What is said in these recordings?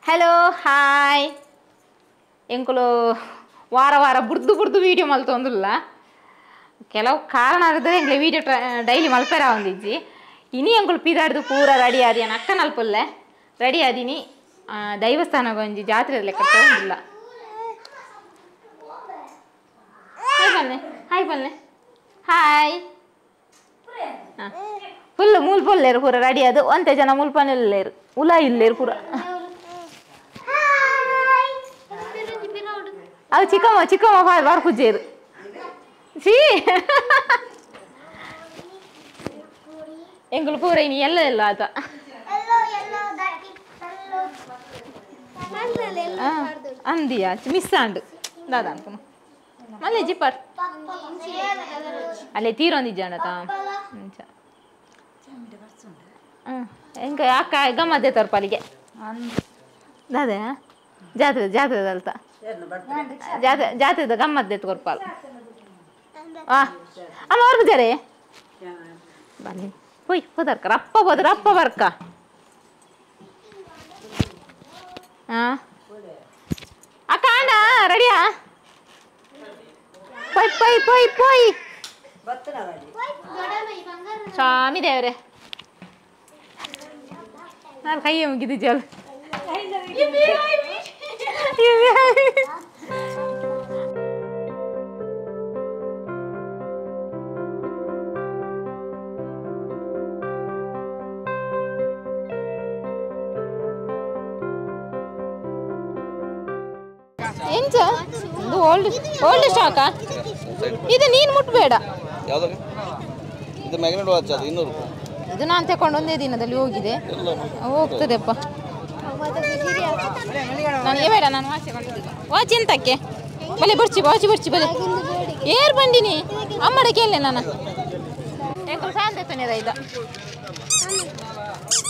Hello hi ಎಂಕುಲು ವಾರ ವಾರ ಬುರ್ದು ಬುರ್ದು ವೀಡಿಯೋ ಮಲ್ತೊಂದುಲ್ಲ ಕೆಲವು ಕಾರಣ ಆದ್ರೆ ಎಂಕ್ಲೆ ವೀಡಿಯೋ ಡೈಲಿ ಮಲ್ಪೆರ ಒಂದಿಜ್ಜಿ ಇನಿ ಎಂಕುಲು ಪಿದಾಡ್ದು ಪೂರ ರೆಡಿ ಆದಿ ಅಕ್ಕ ನಲ್ಪುಲ್ಲೆ ರೆಡಿ ಆದಿನಿ ದೈವಸ್ಥಾನಗ ಒಂಜಿ ಜಾತ್ರೆ ಲೆಕ್ಕ ತೋಂದಿಲ್ಲ ಹಾಯ್ ಬನ್ನೆ ಹಾಯ್ ಬನ್ನೆ ಹಾಯ್ ಫುಲ್ ಮೂಲ್ ಪೊಲ್ಲೇರು ಪೂರ ರೆಡಿ ಅದು ಒಂತೆ ಜನ ಮುಲ್ಪನೆಲ್ಲೇರು ಉಲ ಇಲ್ಲೇರು ಪೂರ ಅದು ಚಿಕ್ಕಮ್ಮ ಚಿಕ್ಕಮ್ಮ ಬಾರ್ ಪೂಜೆರು ಸಿ ಎಂಗುಲು ಪೂರ ಇನಿ ಎಲ್ಲ ಎಲ್ಲ ಆತ ಅಂದಿಯಾ ಮಿಸ್ ಆಂಡ್ ದಾದ ಅನ್ಕುನು ಮಲ್ಲೆ ಜಿಪ್ಪರ್ ಅಲ್ಲೇ ತೀರೊಂದಿಜ್ಜಾಂಡತ ಅಂಚ ಎಂಕ ಅಕ್ಕ ಗಮ್ಮತ್ತೆ ತರ್ಪಾಲಿಗೆ ದಾದೆ ಜಾತ್ರೆ ಜಾತ್ರೆ ಅಲ್ತ ಜಾತ್ರೆ ಜಾತ್ರೆದ ಗಮ್ಮತ್ತೆ ಕೊರ್ಪಾಲ್ ಅಮ್ಮ ಅವ್ರ ಬಜಾರೆ ಬನ್ನಿ ಹೋಯ್ ಹೋದರ್ಕ ಅಪ್ಪ ಹೋದ್ರ ಅಪ್ಪ ಬರ್ಕ ಹಾಂ ಅಕ್ಕ ಅಣ್ಣ ರೆಡಿಯಾ ಪೊಯ್ ಪೊಯ್ ಪೊಯ್ ಪೊಯ್ ಸ್ವಾಮಿ ದೇವ್ರೆ ನಾನು ಕೈಯೇ ಮುಗಿದಿದ್ದಲ್ಲ ಎಂಚ ಇದು ಓಲ್ಡ್ ಓಲ್ಡ್ ಸ್ಟಾಕಾ ಇದು ನೀನು ಮುಟ್ಟಬೇಡ. ಯಾವುದು ಇದು ಮ್ಯಾಗ್ನೆಟ್ ವಾಚ್ ಅದು 200 ರೂಪಾಯಿ. ಇದು ನಾನು ತಗೊಂಡು ಒಂದೇ ದಿನದಲ್ಲಿ ಹೋಗಿದೆ ಹೋಗ್ತದೆಪ್ಪ. ನಾನು ಏ ಬೇಡ ನಾನು ವಾಚ್ ತಗೊಂಡಿದ್ದೀನಿ. ವಾಚ್ ಎಂತಕ್ಕೆ ಬಲೆ ಬರ್ಚಿ ವಾಚ್ ಬರ್ಚಿ ಬಲೆ ಏರ್ ಬಂದಿನಿ ಅಮ್ಮಡ ಕೇಳಲೆ ನಾನು ಎಂಕುಲು ಫ್ಯಾನ್ ತೆತ್ತನೇದ ಇಲ್ಲ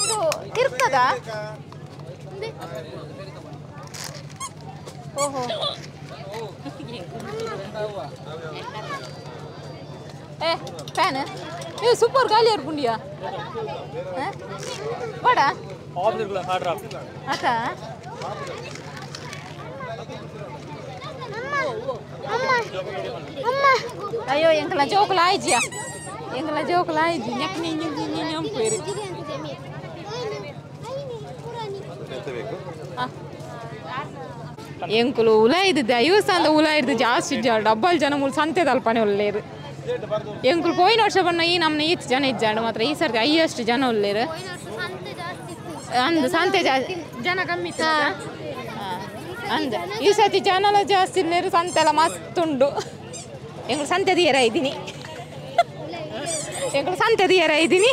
ಇದು ತಿರ್ತದ ಓಹೋ ಏ ಫ್ಯಾನ್ ಏ ಸೂಪರ್ ಗಾಲಿ ಏರ್ಪುಂಡಿಯಾ ಬಡ ಅಕ್ಕ ಅಯ್ಯೋ ಎಂಕಲ ಜೋಕುಲ ಆಯ್ಜಿಯಾ ಎಂಕಲ ಜೋಕುಲ ಆಯ್ಜಿ ನೆಕ್ ನೀ ನೀ ನೀ ಎಂಕುಲು ಉಲ ಇದು ದೈವಸ್ಥಾನದ ಉಲ ಇದ್ದು ಜಾಸ್ತಿ ಡಬ್ಬಲ್ ಜನ ಮೂಲ ಸಂತೆ ತಲ್ಪನೆ ಒಳ್ಳೇರು ಎಂಕುಲು ಪೋಯಿನ ವರ್ಷ ಬಣ್ಣ ಈ ನಮ್ಮನೆ ಈಚ್ ಜನ ಇಜ್ಜಾಂಡು ಮಾತ್ರ ಈ ಸರ್ತಿ ಅಯ್ಯಷ್ಟು ಜನ ಒಳ್ಳೇರು ಅಂದು ಸಂತೆ ಜಾಸ್ತಿ ಜನ ಕಮ್ಮಿ ಇತ್ತು ಅಂದ ಈ ಸರ್ತಿ ಜನಲ ಜಾಸ್ತಿ ಇಲ್ಲೇರು ಸಂತೆ ಎಲ್ಲ ಮಸ್ತ್ ಉಂಡು ಎಂಕುಲು ಸಂತೆ ದಿಯರ ಇದ್ದೀನಿ ಎಂಕುಲು ಸಂತೆ ದಿಯರ ಇದ್ದೀನಿ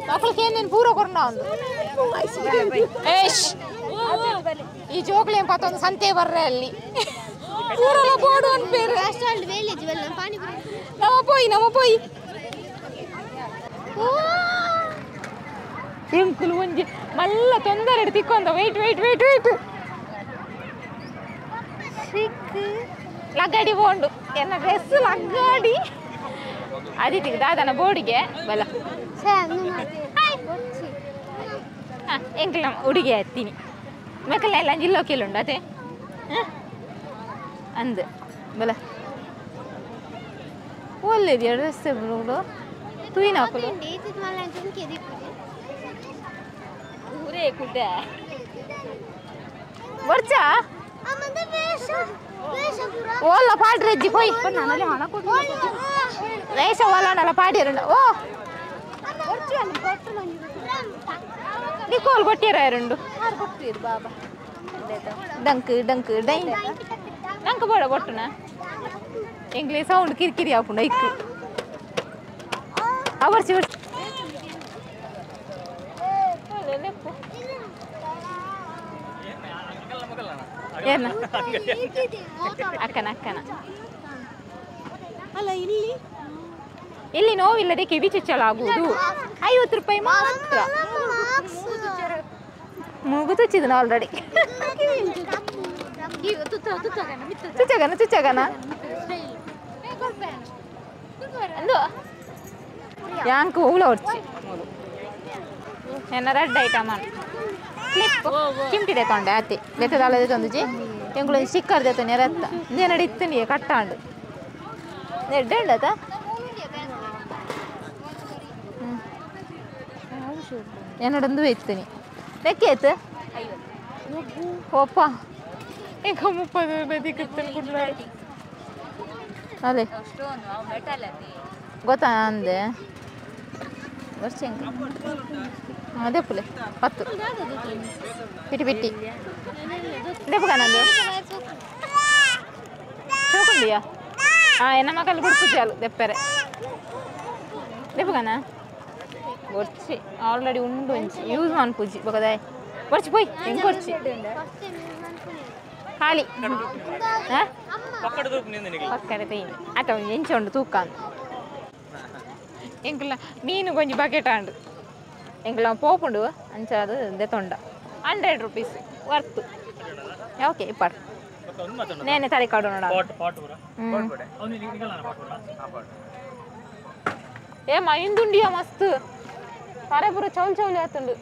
ಮಕ್ಕಳಿಗೆ ಪೂರ ಕೊರ್ನ ಒಂದು ಈ ಜೋಕ್ಲೇನ್ ಪಾತೊಂದು ಸಂತೆ ಬರ್ರೆ ಅಲ್ಲಿ ಪೂರಲ ಬೋರ್ಡು ಅನ್ಪೇರು ನಮ್ಮ ಪೋಯಿ ನಮ್ಮ ಪೋಯಿ ಎಂಕುಲು ಒಂಜಿ ಮಲ್ಲ ತೊಂದರೆ ತಿಕ್ಕೊಂದ ವೆಯ್ಟ್ ವೆಯ್ಟ್ ವೆಯ್ಟ್ ವೆಯ್ಟ್ ಲಗ್ಗಾಡಿ ಬೋಂಡು ಎನ್ನ ಡ್ರೆಸ್ ಲಗ್ಗಾಡಿ ಅದಿತಿ ದಾದನ ಬೋರ್ಡಿಗೆ ಬಲ ಹಾಂ ಎಂಕುಲು ನಮ್ಮ ಹುಡುಗಿ ಹತ್ತೀನಿ ಮೆಕ್ಕಲ ಎಲ್ಲ ಜಿಲ್ಲೋ ಕೇಳುಂಡು ಅದೇ ಅಂದ ಬಲ ಒಳ್ಳೆದಿಯಾ ಡ್ರೆಸ್ ಬಿಡು ತುಯಿನ ಹಾಕಲು ಬರ್ಚಾ ಓಲ್ಲ ಪಾಡ್ರೆಜ್ಜಿ ಪೋಯ್ ವೇಷ ಓಲಾಂಡಲ್ಲ ಪಾಡಿರಂಡ ಓ ನಿಕೋಲ್ ಕೊಟ್ಟಿರ ಎರಡು ಡಂಕ್ ಡಂಕ್ ಡೈ ನಂಗೆ ಬೇಡ ಬೊಟ್ಟುನ ಎಂಗ್ಲೇ ಸೌಂಡ್ ಕಿರಿಕಿರಿ ಹಾಪುಂಡ ಇಕ್ಕು ಅವರ್ಚಿ ಬರ್ಚಿ ಏನ ಅಕ್ಕನ ಅಕ್ಕನ ಅಲ್ಲ ಇಲ್ಲಿ ಇಲ್ಲಿ ನೋವಿಲ್ಲದೆ ಕಿವಿ ಚುಚ್ಚಲಾಗುವುದು. 50 ರೂಪಾಯಿ ಮಾತ್ರ. ಮೂಗು ತುಚ್ಚಿದನು ಆಲ್ರೆಡಿ. ಚುಚ್ಚಗನ ಚುಚ್ಚಗನ ಅಂದು ಯಾಂಕ್ ಹೂಲ ಹೊಡ್ಚಿ ಎನ್ನ ರೆಡ್ ಐಟಮ್ ಕ್ಲಿಪ್ ಚಿಮ್ಟಿ ತೊಂಡೆ ಆತಿ ಲೆತ್ತದಾಳದೆ ತೊಂದುಜಿ ಎಂಕುಲು ಸ್ಟಿಕ್ಕರ್ ದೇತ ನೆರತ್ತ ಇಂದೇನಡಿ ಇತ್ತು ಕಟ್ಟಾಂಡು ಎಡ್ಡೆ ಉಂಡತ. എന്നോടൊന്ന് വെത്തിന് ಲೆಕ್ಕ ಓಪ ಈಗ 30 ರೂಪಾಯಿ ಅದೇ ಗೊತ್ತಾ ಅಂದೆ ವರ್ಷ ಅದೇ ಪುಲೆ 10 ಬಿಟ್ಟಿ ಬಿಟ್ಟಿ ದೆಪ್ಪಗಾನಂದು ಚೋಕೊಂಡಿಯಾ. ಹಾಂ ಎನ್ನ ಮಕ್ಕಳು ಗುಡ್ಪುಜಾಲು ದೆಪ್ಪರೆ ದೆಪ್ಪಗಾನ ಗೊರ್ಚಿ ಆಲ್ರೆಡಿ ಉಂಡು ಒಂಚಿ ಯೂಸ್ ಮನ್ಪುಜಿ ಬೊಕದಾಯ್ ಗೊರ್ಚಿ ಪೋಯ್ ಹೆಂಗೆ ಗೊರ್ಚಿ ಖಾಲಿ ಪಕ್ಕಡೆ ತೈನಿ ಆಟ ಒಂಜಿ ಎಂಚ ಉಂಡು ತೂಕ ಎಂಕುಲ ಮೀನು ಕೊಂಜಿ ಬಕೆಟ್ ಆಂಡು ಎಂಕುಲ ಪೋಪುಂಡು ಅಂಚ ಅದು ದೆತೊಂಡ 100 ರೂಪೀಸ್ ವರ್ತು. ಓಕೆ ಇಪ್ಪಾಡು ನೇನೆ ತಲೆ ಕಾಡು ನೋಡ. ಏ ಮೈಂದುಂಡಿಯ ಮಸ್ತ್ ತರೆ ಪೂರ ಚೌಲ್ ಚೌಲಿ ಆತುಂಡು.